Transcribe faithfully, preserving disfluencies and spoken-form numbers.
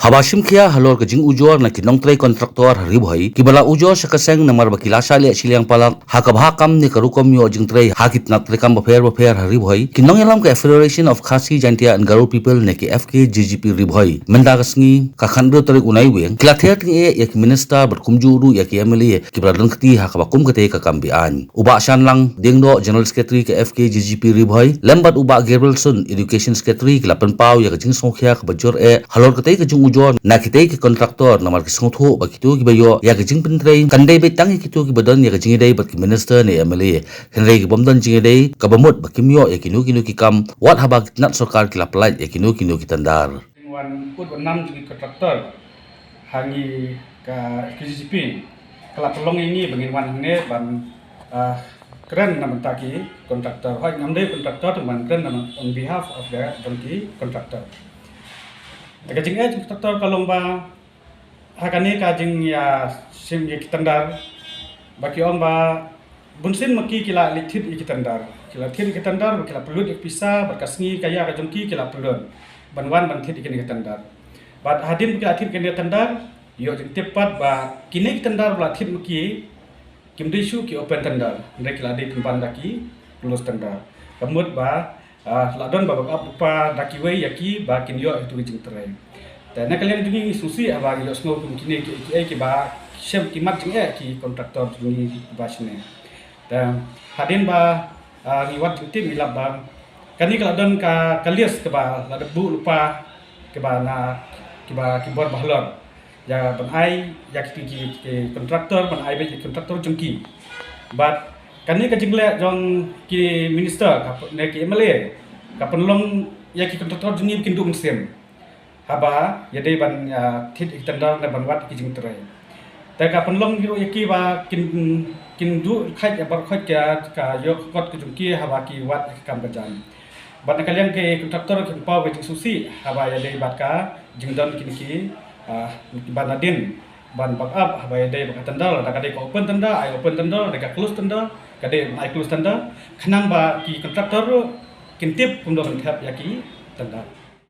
Haba shim khia halor ka jingujor na ki nongtrei kontraktor ha Ri Bhoi, kiba la ujor sha ka seng namar ba ki la shah leh shiliang palat ha ka bha kam ne ka rukom ïoh jingtrei ha ki tnat treikam bapher bapher ha Ri Bhoi, ki nongïalam ka Federation of Khasi Jaintia and Garo People ne ki F K J G P Ri Bhoi, mynta ka sngi ka khathynriew tarik u Naiwieng, ki la ther tyngeh ïa ki minister bad kumjuh ruh ïa ki M L A kiba la don kti ha kaba kum katei ka kam be-aiñ. U Bah Shanlang Diengdoh, General Secretary ka F K J G P Ri Bhoi, lem bad u Bah Gabrielson, Education Secretary, ki la pynpaw ïa ka jingsngewkhia kaba jur eh halor katei ka jingujor na kitei ki kontraktor, namar ki sngewthuh ba kito kiba ïoh ïa ka jingpyntrei kan dei beit tang ïa kito kiba don ïa ka jingïadei bad ki minister ne M L A, hynrei ki bym don jingïadei kaba mut ba kim ïoh ïa kino kino ki kam, wat haba ki tnat sorkar ki la pyllait ïa kino kino ki tendar. Wan kut wan nam jong ki kontraktor ha ngi ka F K J G P ka la pynlong ïa ngi ba ngin wan hangne ban, ah, kren na bynta ki kontraktor. Hooid, ngam dei kontraktor, tang ban kren na on behalf of the, jong ki kontraktor. Te ka jingeh jong ki kontraktor ka long ba ha kane ka jingïashim ïa ki tendar, ba ki ong ba bunsien ma ki ki la leit thied ïa ki tendar, ki la thied ïa ki tendar, ba ki la pynlut ïa ki pisa, bad ka sngi ka ïa ka jong ki ki la pynlut ban wan ban thied ïa kine ki tendar. Bad hadien ba ki la thied ïa kine ki tendar, ïoh jingtip pat ba kine ki tendar ba la thied ma ki kim dei shuh ki open tender, hynrei ki la dei pynban da ki close tender. Ka mut ba, ah, la don ba backup lypa da kiwei ïa ki ba kin ïoh ïa kito ki jingtrei. Te na ka liang jong ngi ngi sngewsih haba ngi ïohsngew kum kine ki, ki, kiei kiba shem ki mat jingeh ki kontraktor jong ngi ba shane. Te hadien ba, ah, ngi wad jingtip ngi lap ba kane ka la don ka, ka list kaba la dep buh lypa kiba na, kiba ki bor bahalor ïa ban ai ïa ki, ki, ki kontraktor, ban ai beit ïa ki kontraktor jong ki. Bad kane ka jingleh jong ki minister ka, ne ki M L A ka pynlong ïa ki kontraktor jong ngi ba kin duh mynsiem haba ïadei ban, ah, thied ïa ki tender ne ban wad ïa ki jingtrei. Te ka pynlong ruh ïa ki ba kin, kin duh kheit ïa baroh khoit ka, ka ïoh ka kot ka jong ki haba ki wad ïa ka kam ka jam. Bad na ka liang ki kontraktor ki pynpaw ka jingsngewsih haba ïadei bad ka jingdon kine ki, ah, kiba nadien ban backup haba ïadei bad ka tender, lada ka dei ka open tender ai open tender, lada ka close tender ka dei ban ai close tender, khnang ba ki kontraktor ruh kin tip kumno ban thep ïa ki tender.